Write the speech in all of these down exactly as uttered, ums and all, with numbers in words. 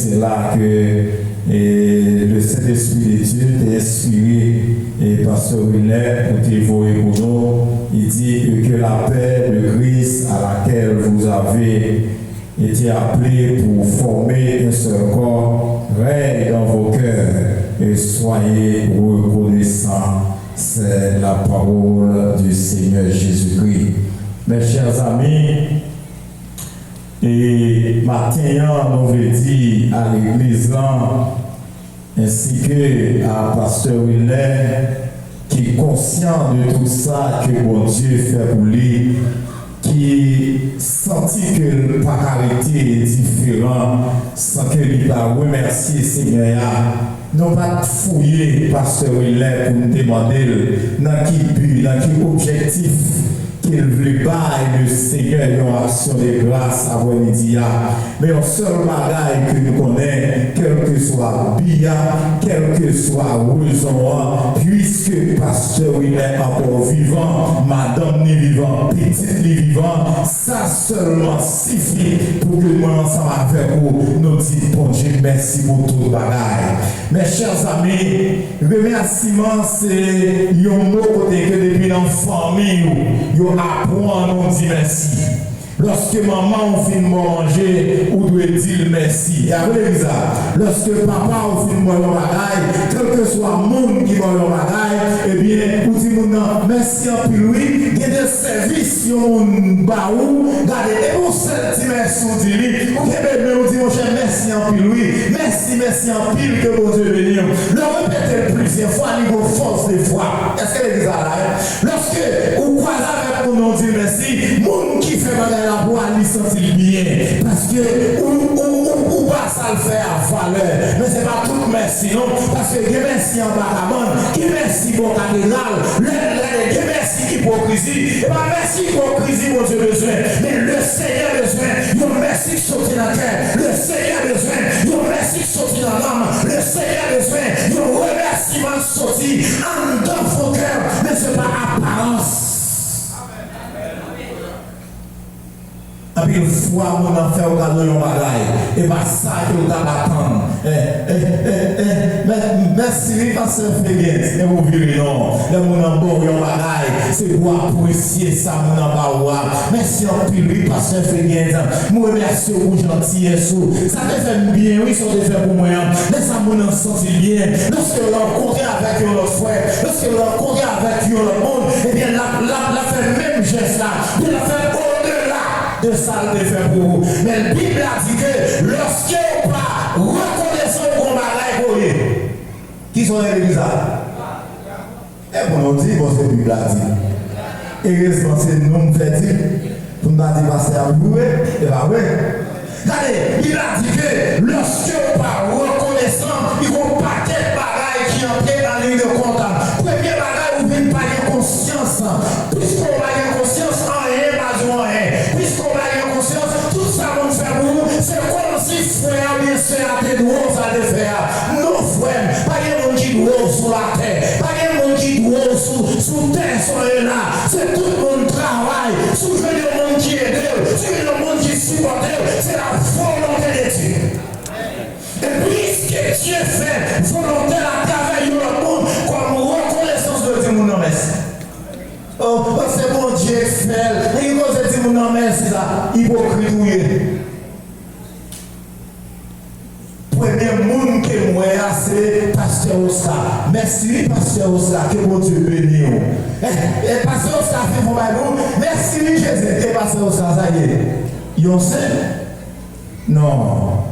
Se la ke, e, le Saint-Esprit de Dieu te enspire, e, Pastè Wilner pou te voye pou nou. Il dit, et que la paix de Christ à laquelle vous avez été appelés pour former un seul corps règne dans vos cœurs et soyez reconnaissants. C'est la parole du Seigneur Jésus-Christ. Mes chers amis, e maten an, nou vle di a legliz lan, ensi ke a Pastè Wilner, ki konsyan de tout sa ke Bondye fè pou li, ki santi ke l pa ka rete diferan san ke li pa remèsye Senyè a. Nou pa t fouye Pastè Wilner pou n te mande l nan ki bi, nan ki objektif ke l vle bay Lesenyè yon aksyon de gras aprèmidi a. Men yon sèl bagay ke nou konnen, kèlkeswa bi a, kèlkeswa rezon an, piske Pastè Wilner ankò vivan, madanm li vivan, pitit li vivan, sa sèlman sifi pou ke mwen ansanm avèk ou, nou di Bondye mèsi pou tout bagay. Mes chers amis, remèsiman se yon mo kote ke depi nan fanmi w, yo aprann ou di mèsi. Lòske manman w fin ba w manje, ou dwe di l mèsi. E a vre, Liza? Lòske papa w fin ba w yon bagay, kèlkeswa moun ki ba w yon bagay, ebyen, ou di moun nan mèsi anpil wi. Gen de sèvis yon moun ba ou, gade, e yon sèl ti mèsi ou di li, ou kenbe men ou di, monchè, mèsi anpil wi. Mèsi, mèsi anpil, ke Bondye beni w. Lè w repete l plizyè fwa, li gon fòs de fwa. Èske legliz la la, wi? Lòske ou kwaze avèk moun nan, ou di l mèsi, moun ki fè bagay la pou a, li santi l byen. Paske ou, ou, ou, ou ba sa l fè a valè. Men se pa tout mèsi non. Paske gen mèsi anba kabann, gen mèsi bò katedral, lè, lè, gen mèsi ipokrizi. E pa mèsi ipokrizi Bondye bezwen, men Lesenyè bezwen yon mèsi k soti nan kè. Lesenyè bezwen yon mèsi k soti nan nanm. Lesenyè bezwen yon remèsiman k soti anndan fon kè, men se pa aparans. Anpil fwa, moun nan fè w kado yon bagay, e pa sa ke w t ap atann. Eh, eh, eh, eh, mè-, mèsi wi, pastè Fegent, e ou vire non. Lè moun nan ba w yon bagay, se pou w apresye sa moun nan ba ou a. Mèsi anpil wi, pastè Fegent. M remèsye w pou jantiyès ou. Sa te fè m byen wi, sa w te fè pou mwen an. Lè sa moun nan santi l byen. Lòske l rankontre avèk yon lòt frè, lòske l rankontre avèk yon lòt moun, ebyen, l ap, l ap, l ap fè menm jès la. Li ap fè odela de sa l te fè pou ou. Men Bib la di ke lòske w pa rekonesan, w gon bagay kote. Kisa w rele Bib la? E bon, nou di, bon, se Bib la di. Erezman, se nou m fè di, pou n pa di pastè ap joure, e pa vre? Gade, Bib la di ke lòske w pa rekonesan, li gon pakèt bagay ki antre an liy de kont. Premye bagay, ou vin pa gen konsyans. Piske w pa gen konsyans, anyen pa di w anyen. Piske w pa gen konsyans, tout sa moun fè pou ou, se kòmsi frè a oubyen sè a te dwe w sa l te fè a. Non, frè m, pa gen moun ki dwe w sou latè. Pa gen moun ki dwe w sou, sou tè soleyi la. Se tout moun travay. Si w jwenn yon moun ki ede w, si w jwenn yon moun ki sipòte w, se la volonté de Dieu. E piske Dye fè volonte l atravè yon lòt moun kòm rekonesans, dwe di moun nan mèsi. Oh, oh, se Bondye k fè l. Men ki koze di moun nan mèsi sa? Ipokrit ou ye. Premye moun ke m wè a se pastè Oscar. Mèsi wi, pastè Oscar, ke Bondye beni w. Eh, eh, pastè Oscar fin fè yon bagay pou ou. Mèsi wi, Jezi, e pastè Oscar sa ye. Yon sen? Non.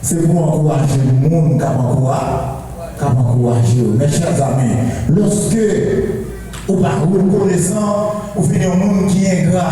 Se pou ankouraje moun k ap ankoura-, k ap ankouraje w. Mes chers amis, lòske ou pa rekonesan, ou vin yon moun ki engra.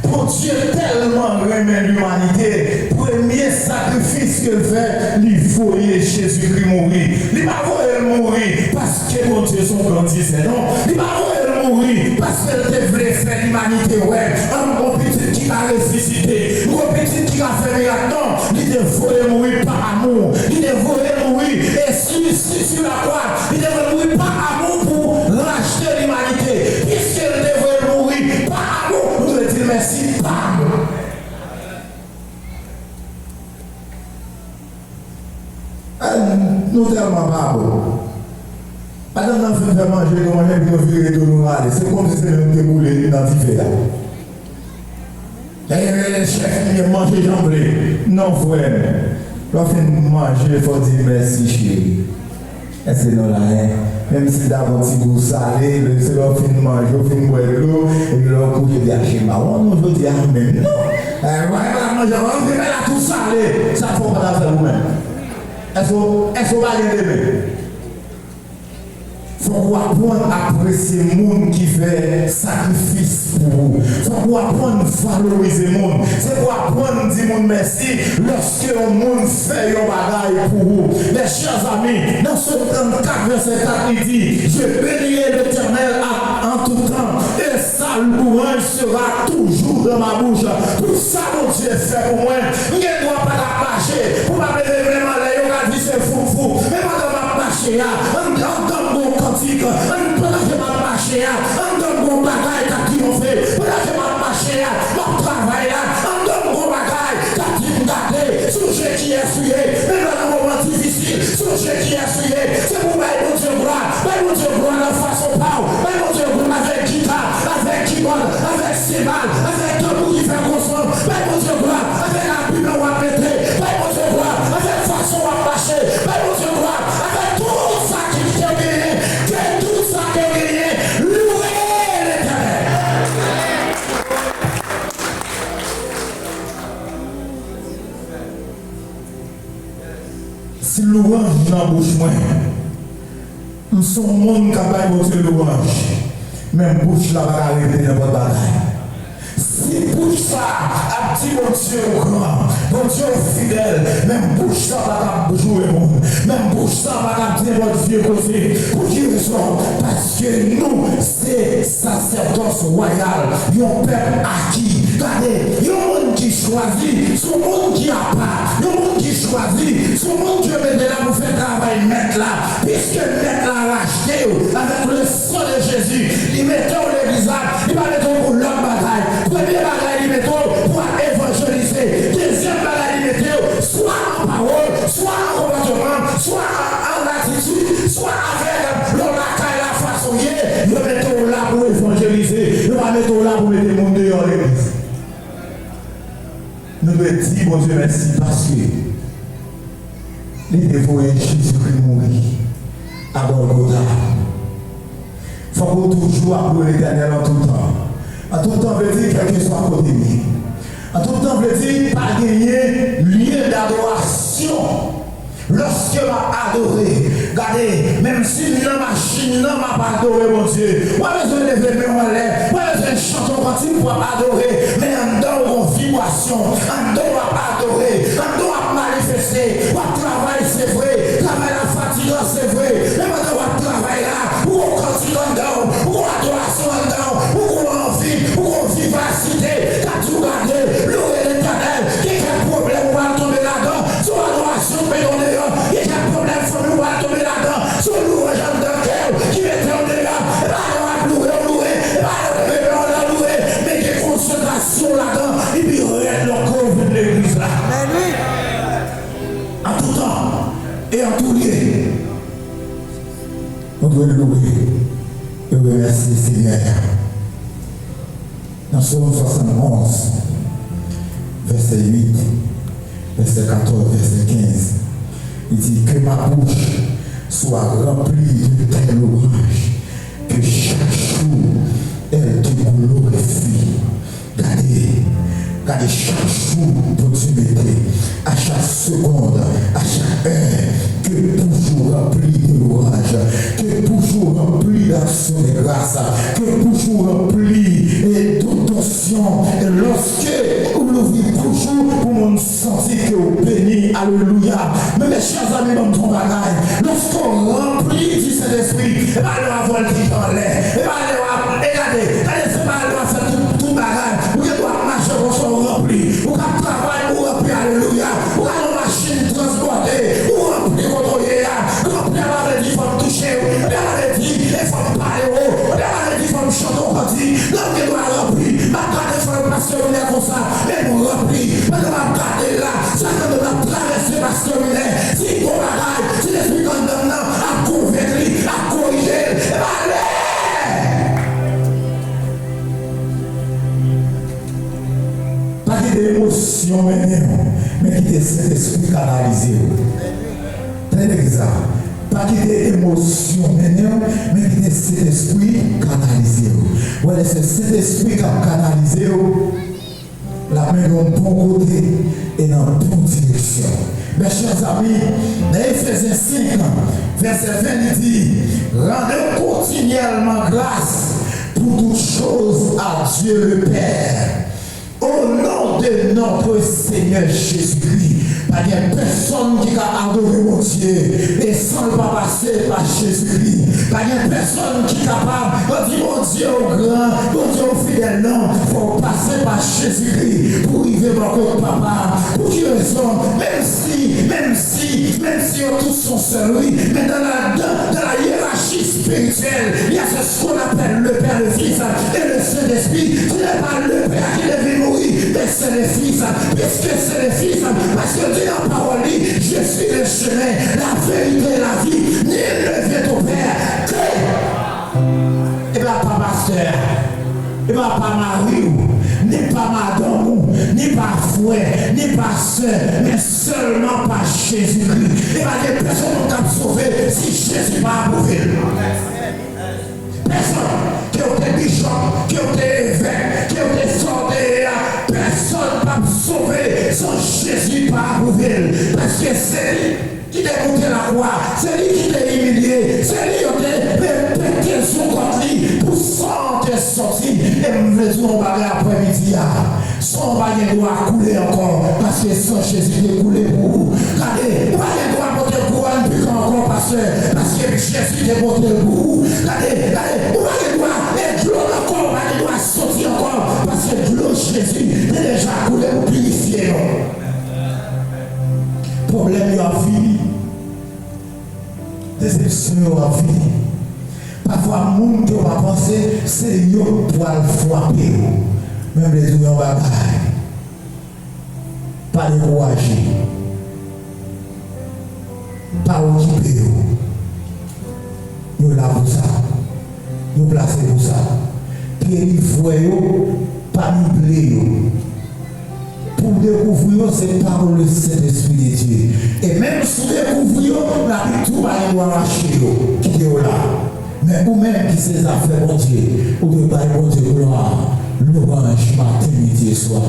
Bondye tèlman renmen limanite, premye sakrifis ke l fè, li voye Jezikri mouri. Li pa voye l mouri paske Bondye se yon grandizè, non. Li pa voye l mouri paske l te vle fè limanite wè, an, yon pitit ki ka resisite, yon pitit ki ka fè mirak, non. Li te voye mouri pa amou. Li te voye mouri, e si, si, sur la croix, li te voye mouri pa amou pou rachte limanite. Piske l te voye mouri pa amou, nou dwe di l mèsi pa amou. Eh, nou tèlman pa bon. Madanm nan fin fè manje, nou manje, epi nou vire do nou ale. Se kòmsi se nou menm ki te boule nan dife a. Dayè, chèf li manje jan m vle. Non, frè m. Lè w fin manje, fò w di mèsi, cheri. Èske nou la, en? Menm si l ta gon ti gou sale, se lè w fin manje, w fin bwè dlo, epi lè w kouche, di, "A, cheri, m pa wont nou jodi a menm, non." Eh, w pa manje, w vin la tou sale. Sa fè w pa ta fè l ou menm. Èske, èske w pa gen demen? Fòk ou aprann apresye moun ki fè sakrifis pou ou. Fòk ou aprann valorize moun. Se pou aprann di moun mèsi lòske yon moun fè yon bagay pou ou. Mes chers amis, dans Psaume trente-quatre, verset quatre, il dit, "Je bénirai l'Éternel à, en tout temps, et sa louange sera toujours dans ma bouche." Pou sa Bondye fè pou mwen, m gen dwa pa t ap mache, pou m ap leve men m anlè, yo ka di se foufou. Men pandan m ap mache a, an, an, andan m gon kantik, an, pandan ke m ap mache a, andan m gon bagay k ap triyonfe, pandan ke m ap mache a, m ap travay la, andan m gon bagay k ap di m gade, sonje kiyès ou ye, menm lè nan moman difisil, sonje kiyès ou ye, se pou w bay Bondye glwa, bay Bondye glwa nan fason pa w, bay Bondye glwa avèk gita, avèk kibòd, avèk senbal, avèk tanbou ki fè gwo son, bay Bondye glwa avèk abiman w ap mete, bay Bondye glwa avèk fason w ap mache, bay Bondye glwa avèk tout sa ki, ke w genyen, ke tout sa ke w genyen, louwe Letènèl. Si louanj nan bouch mwen, m se yon moun k ap bay Bondye louanj, men bouch la pa ka repete nenpòt bagay. Si bouch sa ap di Bondye ou gran, Bondye ou fidèl, men bouch sa pa ka joure moun, men bouch sa pa ka di nenpòt vye koze. Pou ki rezon? Paske nou se sasèdòs wayal, yon pèp aki. Gade, yon moun ki chwazi, se yon moun ki apa, yon moun ki chwazi, se yon moun ki mete la pou fè travay mèt la. Piske mèt la rachte w avèk le sang de Jésus, li mete w legliz la, li pa mete w pou lòt bagay. Premye bagay li mete w pou al evanjelize. Dezyèm bagay li mete w, swa an pawòl, swa an konpòteman, swa an, an atitid, swa avèk lè w lakay la fason w ye, yo mete w la pou evanjelize. Yo pa mete w la pou mete moun deyò legliz. Nou dwe di Bondye mèsi paske li te voye Jezikri mouri a Gòlgota. Fòk ou toujou ap louwe Letènèl an tout tan. An tout tan vle di kèlkeswa kote w ye. An tout tan vle di pa genyen lye dadorasyon. Lòske m ap adore, gade, menm si m nan machin nan, m ap adore Bondye. W pa bezwen leve men w anlè, w pa bezwen chante yon kantik pou w ap adore, men anndan w gon vibrasyon, anndan w ap adore, anndan w ap manifeste, w ap travay, se vre, travay la fatigan, se vre, men pandan w ap travay la, ou gon kantik anndan w, ou gon adorasyon anndan w, ou gon anvi, ou gon vivasite k ap di w gade, louwe Letènèl, gen kèk pwoblèm ou pral tonbe ladan, se yon adorasyon k mete w deyò, gen kèk pwoblèm fanmi ou pral tonbe ladan, se yon louwanj anndan kè w ki mete w deyò, e pa lè w ap louwe w louwe, e pa lè w ap louwe w louwe, men gen konsantrasyon ladan, li pi rèd lòske w vin legliz la. Amèn, wi. An tou tan e an tou lye. Nou dwe louwe e remèsye Senyè a. Nan Sòm swasannonz, vèsè uit, vèsè katòz, vèsè kenz, li di, Que ma bouche soit remplie de tes louanges, que chaque jour elle te glorifie. Gade, gade chak jou Bondye mete, a chak segond, a chak è, ke bouch ou ranpli de lwanj, ke bouch ou ranpli d'aksyon de gras, ke bouch ou ranpli, e, d'otansyon. E lòske ou louvri bouch ou pou moun santi ke ou beni, alelouya. Men, mes chers amis, ban m di w yon bagay. Lòske w ranpli di Sentespri, e pa lè w ap vòltije anlè, e pa lè w ap, e gade, gade, se pa lè w ap fè tout, tout bagay. Ou gen dwa ap mache konsa w ranpli. Ou k ap travay, ou ranpli, alelouya. Ou ka nan machin transpòte, ou ranpli kote w ye a. Ranpli a pa vle di fò m touche w. Ranpli a pa vle di e fò m pale w. Ranpli a pa vle di fò m chante w kantik. Non, ou gen dwa ranpli. M ap gade fò pastè Wilner konsa, men m ranpli. Pandan m ap gade l la, sa k ap travèse pastè Wilner, di bon bagay. mennen w, men kite Sentespri kanalize w. Tande legliz la. Pa kite emosyon mennen w, men kite Sentespri kanalize w. Wè, lè se Sentespri k ap kanalize w, l ap mennen w bon kote e nan bon direksyon. Mes chers amis, nan Efezen senk, vèsè ven, li di, rendez continuellement grâce pour toutes choses à Dieu le Père, au nom de notre Seigneur Jésus-Christ. Pa gen pèsonn ki ka adore Bondye e san l pa pase pa Jezikri. Pa gen pèsonn ki kapab di Bondye ou gran, Bondye ou fidèl, non. Fò w pase pa Jezikri pou w rive bò kot Papa. Pou ki rezon? Menm si, menm si, menm si yo tout se yon sèl, wi, men dans la, dans, dans la hiérarchie spirituelle, il y a ce qu'on appelle le Père, le Fils et le Saint-Esprit. Ce n'est pas le Père qui devait mourir, mais c'est le Fils. Puisque c'est le Fils, paske li di nan pawòl li, je suis le chemin, la vérité et la vie. Nul ne vient au Père que E pa pa pastè, e pa pa mari w, ni pa madanm ou, ni pa frè, ni pa sè, men sèlman pa Jezikri. E pa gen pèsonn k ap sove si Jezi pa apwouve l. Pèsonn, ke w te bichòp, ke w te evèk, ke w te sa w te ye a, pèsonn p ap sove san Jezi pa apwouve l. Paske se li ki te moute lakwa, se li ki te imilye, se li yo te pe-, pete sou kòt li pou san an te sòti. E m vle di w yon bagay aprè midi a. San w pa gen dwa koule ankò, paske san Jezi te koule pou ou. Gade, ou pa gen dwa pote kouwòn pikan ankò, pastè, paske Jezi te pote l pou ou. Gade, gade, ou pa gen dwa, e dlo nan kò w pa gen dwa soti ankò, paske dlo Jezi te deja koule pou pirifye nou. Pwoblèm yo ap vini. Desepsyon yo ap vini. Pafwa, moun ke w pa panse, se yo k pral frape w. Men m vle di w yon bagay. Pa dekouraje. Pa okipe yo. Yo la pou sa. Yo plase pou sa. Pye li fre yo, pa niple yo. Pou w dekouvri yo, se pawòl le Sentespri de Dye. E menm si w dekouvri yo, Labib di w pa gen dwa rache yo, kite yo la. Men ou menm ki se zafè Bondye, ou dwe bay Bondye glwa, lwanj maten, midi e swa.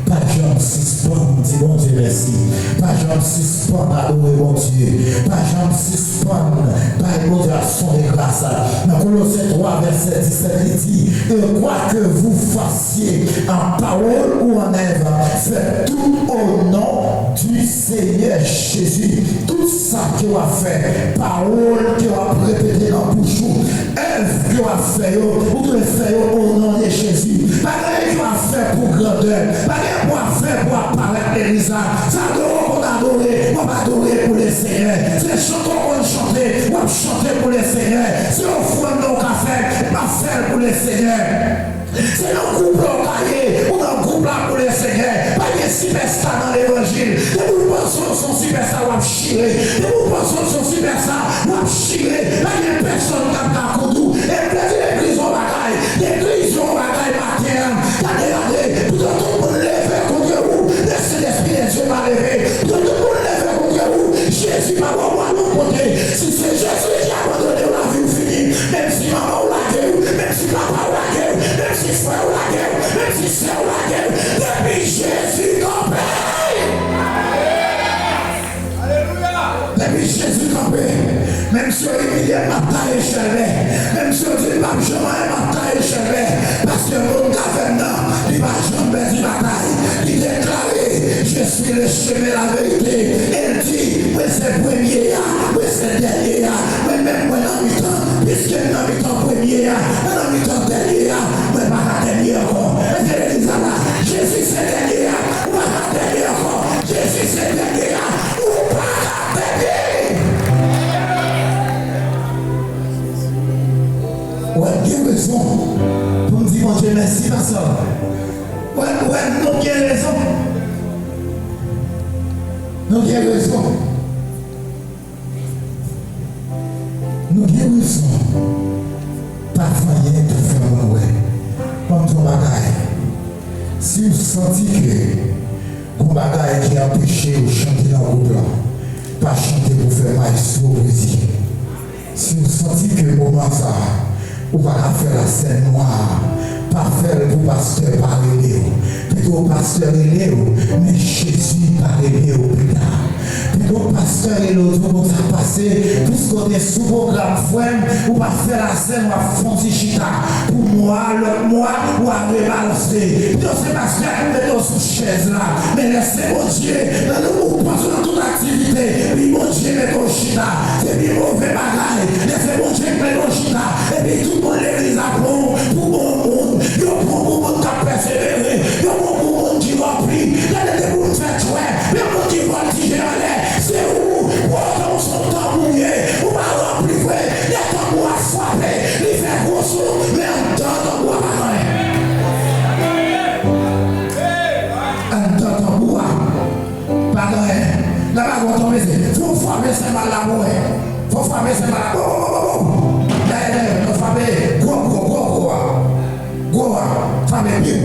Pa janm sispann di Bondye mèsi. Pa janm sispann adore Bondye. Pa janm sispann bay Bondye aksyon de gras. Nan Kolosyen twa, vèsè disèt, li di, et quoi que vous fassiez en parole ou en œuvre, faites tout au nom du Seigneur Jésus. Tout sa ke w ap fè, pawòl ke w ap repete nan bouch ou, èv ke w ap fè yo, ou dwe fè yo o non de Jezi. Pa gen anyen ke w ap fè pou grandè, pa gen anyen w ap fè pou w ap parèt legliz la. Se adore w konn adore, w ap adore pou Lesenyè. Se chante w konn chante, w ap chante pou Lesenyè. Se ofrann nan w ka fè, w ap fè l pou Lesenyè. Se nan gwoup la w ka ye, ou nan gwoup la pou Lesenyè. Pa gen sipèsta nan levanjil. Depi w panse w se yon sipèsta, w ap chire. Depi w panse w se yon sipèsta, w ap chire. Pa gen pèsonn k ap ka kont ou. E m vle di legliz yon bagay. Legliz yon bagay maten an. Gade, gade. Piga tout moun leve kont ou. Lèse Lespri de Dye pa leve. Piga tout moun leve kont ou. Jezi pa ba w bwalo pote. Si se Jezi ki abandone w, lavi w fini. Menm si manman w lage w, menm si papa w lage w, menm si frè w lage w, menm si sè w lage w, depi Jezi kanpe. Depi Jezi kanpe, menm si yo imilye m, m ap taye chèvè. Menm si yo di m p ap janm anyen, m ap taye chèvè. Paske moun k avè m nan, li pa janm pèdi batay. Li deklare, je suis le chemin, la vérité. E l di, mwen se premye a, mwen se dènye a, mwen menm mwen nan mitan. Piske m nan mitan premye a, mwen nan mitan dènye a, mwen pa ka dènye ankò. Èske legliz la la? Jezi se dènye a, ou pa ka dènye ankò. Jezi se dènye a, ou pa ka dènye. Ou gen rezon pou m di Bondye mèsi, pastè. Ou wè, ou wè, nou gen rezon. Nou gen rezon. Nou gen rezon. Pa fè anyen pou fè moun wè. Ban m di w yon bagay. Si w santi ke gon Bagay ki anpeche w chante nan gwoup lan, pa chante pou fè mayestwo plezi. Si w santi ke moman sa a, ou pa ka fè lasèn nwa a, pa fè l pou pastè pa rele w. Pito pastè rele w, men Jezi pa rele w pita. Pito pastè rele w, di w konn sa k pase, piske w te sou pwogram, frè m, ou pa fè lasèn, w ap fè yon ti chita. Pou mwa, lòt mwa, w a rebalanse. Pito se pastè ki mete w sou chèz la, men lè se Bondye, nan nou ou panse nan tout aktivite, epi Bondye mete w chita. Se pi move bagay, lè se Bondye ki mete w chita, epi tout moun legliz la pran w pou bon moun, yo pran w pou moun k ap pèsevere, yo pran w pou moun ki ranpli. Gade depi w fè jwèt, yon moun ki vòltije anlè, se ou, pou otan w se yon tanbou w ye, ou pa ranpli vre, lè tanbou a frape, li fè gwo son, men anndan tanbou a pa gen anyen. Anndan tanbou a pa gen anyen. Nan pa gwo tanbou, se fò w frape senbal la pou wè. Fò w frape senbal la. Bon, bon, bon, bon, bon. Dayè, dayè, nou frape gwo, gwo, gwo, gwo a. Gwo a, frape, piw.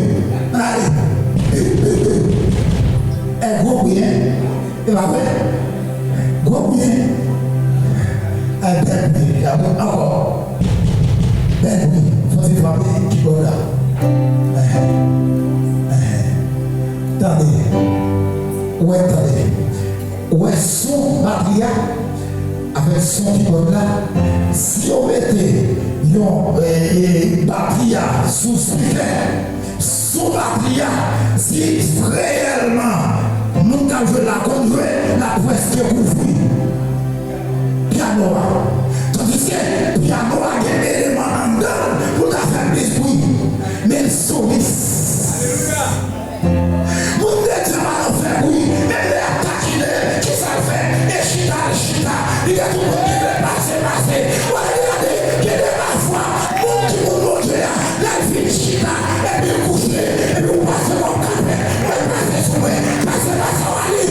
Ann ale. Piw, piw, piw. E gwo bri, en. E pa vre? Gwo bri, en. E bèl bri. Ankò. Bèl bri. Fò ti frape kibòd la. Enhen. Enhen. Tande. Ou wè, tande. Ou wè son batri a? Avèk son kibòd la, si yo mete yon, e, e, batri a sou spikè, son batri a, si reyèlman moun k ap jwe la konn jwe, l ap prèske kouvri pyano a. Tandiske pyano a gen eleman anndan l pou l ka fè plis bri, men l solis. Moun de Dye pa nan fè bri, menm lè y ap takinen, kisa l fè? E chita l chita. Li gen tout moun ki vle pase, pase. Ou gade, gade, gen de pafwa, moun ki moun Bondye a, lè l fin chita, epi l kouche, epi ou pase w ap kape, ou mèt pase sou mwen, pase, pase, w a li,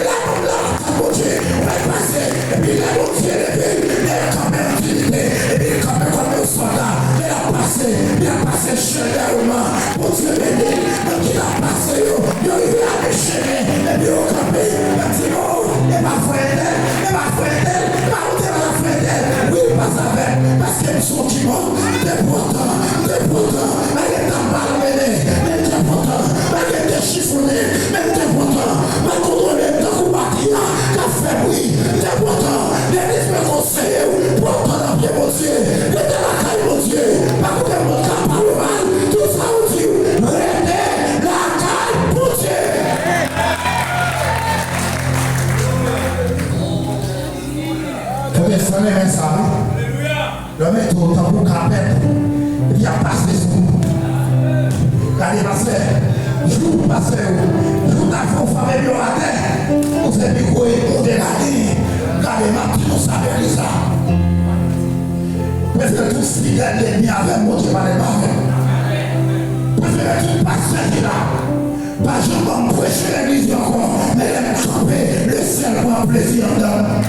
la, la, Bondye, ou mèt pase, epi lè Bondye leve, lè l kanpe an diyite, epi l kanpe kòm yon sòlda, lè l ap pase, li ap pase chèlbèlman. Bondye beni, nan ki l ap pase yo, yo rive a michemen, epi yo kanpe, y ap di, o, e pa frè entèl, e pa frè entèl, e pa ou te la frè entèl, wi, l pase avè m, paske m se yon kibòd, m te pran tan, m te pran tan, malgre m t ap malmennen, men m te pran tan, malgre m te chifonnen, men m te pran tan, m ap kontwole m tankou batri a k ap fè bri, m te pran tan, legliz mwen konseye w, pran tan nan pye Bondye, rete lakay Bondye, pa koute moun k ap pale w mal, tout sa yo di w, rete lakay Bondye. Ebyen, sa renmen sa, wi. Yo mete w tankou kapèt, epi y ap pase sou ou. Gade pastè, jou pastè yo, jou ta fè w frape pye w atè, ou se mikwo e monte gade, gade m ap di nou sa legliz la. Prefere tout fidèl lènmi avè m, Bondye pa lènmi avè m. Prefere tout pastè ki la, pa janm ban m preche legliz yo ankò, men lè m kanpe, lesyèl pran plezi anndan m.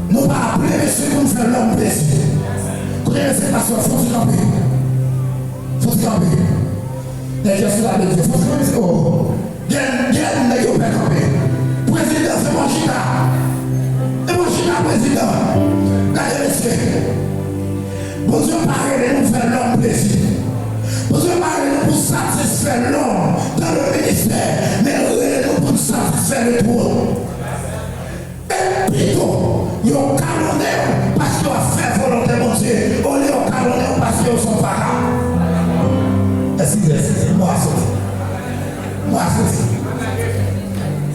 Nou pa aple mesye pou n fè lòm plezi. Kote mesye pastè, fò ti kanpe. Fò ti kanpe. Nèg yo sou la de Dye. Fò ti kanpe, mesye. O. Gen, gen nèg yo pè kanpe. Prezidan se bon chita. E bon chita prezidan. Gade mesye. Bondye pa rele nou fè lòm plezi. Bondye pa rele nou pou satisfè lòm dans le ministère, men l rele nou pou n satisfè le twòn. E pito yo kalonnen w paske w ap fè volonte Bondye, olye yo kalonnen w paske w se yon vagabon. Eskize, eskize, mo a soti. Mo a soti.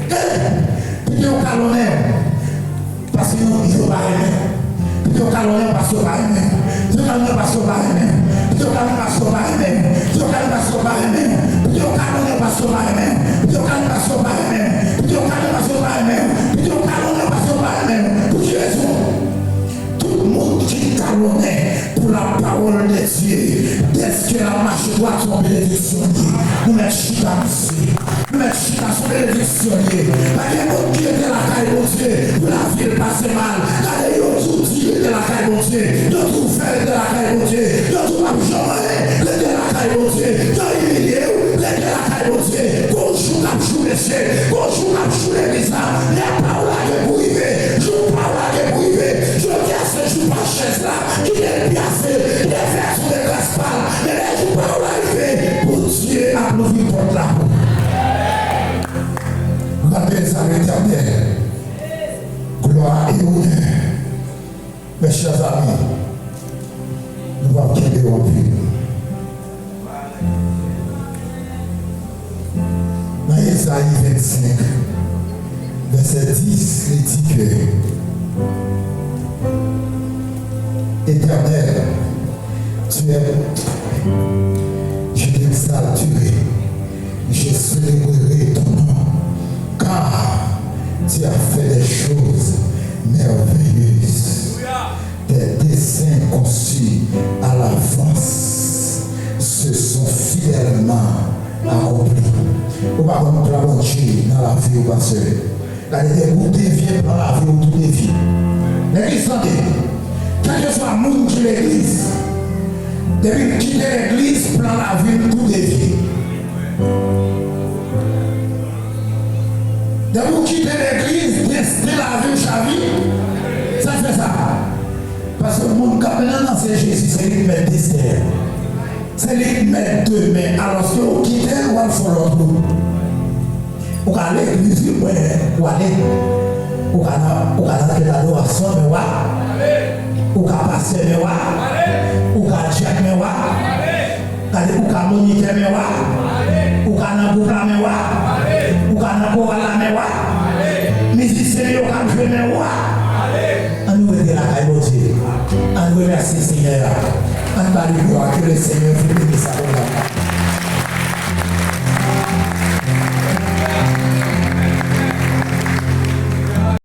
E pito yo kalonnen w paske yo, yo pa renmen w. Pito yo kalonnen w paske yo pa renmen w. Pito yo kalonnen w paske yo pa renmen w. Pito yo kalonnen w paske yo pa renmen w. Pito yo kalonnen w paske yo pa renmen w. Pito yo kalonnen w paske yo pa renmen w. Pito yo kalonnen w paske yo pa renmen w. Pito yo kalonnen w paske yo pa renmen w. Pito yo kalonnen w paske yo pa renmen w. Pou ki rezon? Tout moun ki kalonnen pou lapawòl de Dye, dèske l ap mache dwat, se yon benediksyon li ye. Nou mèt chita, mesye. Nou mèt chita, se yon benediksyon li ye. Pa gen moun ki rete lakay Bondye pou lavi l pase mal. Gade, yo di w di rete lakay Bondye. Yo di w fè rete lakay Bondye. Yo di w p ap janm anyen, rete lakay Bondye. Yo imilye w, rete lakay Bondye. Mesye, gon jou m ap jou legliz la, lè pa w la gen pou rive, jou pa w la gen pou rive. Jodi a se jou pa chèz la, kite l pyase, leve sou de gras pa l, men lè jou pa w la rive, Bondye ap louvri pòt la pou ou. Rande sa Letènèl glwa e onè. Mes chers amis, nou p ap kenbe w anpil. Nan Ezayi vennsenk, vèsè dis, li di ke, Éternel, tu es, je t'exalterai, je célébrerai ton nom, car tu as fait des choses merveilleuses. Tes desseins conçus à l'avance se sont fidèlement accomplis. Ou pa konn plan Bondye nan lavi w, pastè. Gade, depi w devye, plan lavi w tou devye. Legliz, tande. Kèlkeswa moun ki legliz, depi l kite legliz, plan lavi l tou devye. Depi w kite legliz, desten lavi w chavire. Sa k fè sa? Paske moun k ap mennen nan se Jezi, se li k mèt desten an. Se li k mèt demen. Alòske w kite l, w al fè yon lòt wout. Ou ka legliz, wi, mwen, ou ale. Ou ka nan, ou ka nan kèk adorasyon, men w a. Ou ka pastè, men w a. Ou ka dyak, men w a. Gade, ou ka monitè, men w a. Ou ka nan gwoup la, men w a. Ou ka nan koral la, men w a. Mizisyen yo ka jwe, men w a. Ann nou rete lakay Bondye. Ann remèsye Senyè a. Ann ba li glwa. Que le Seigneur vous bénisse abondamment.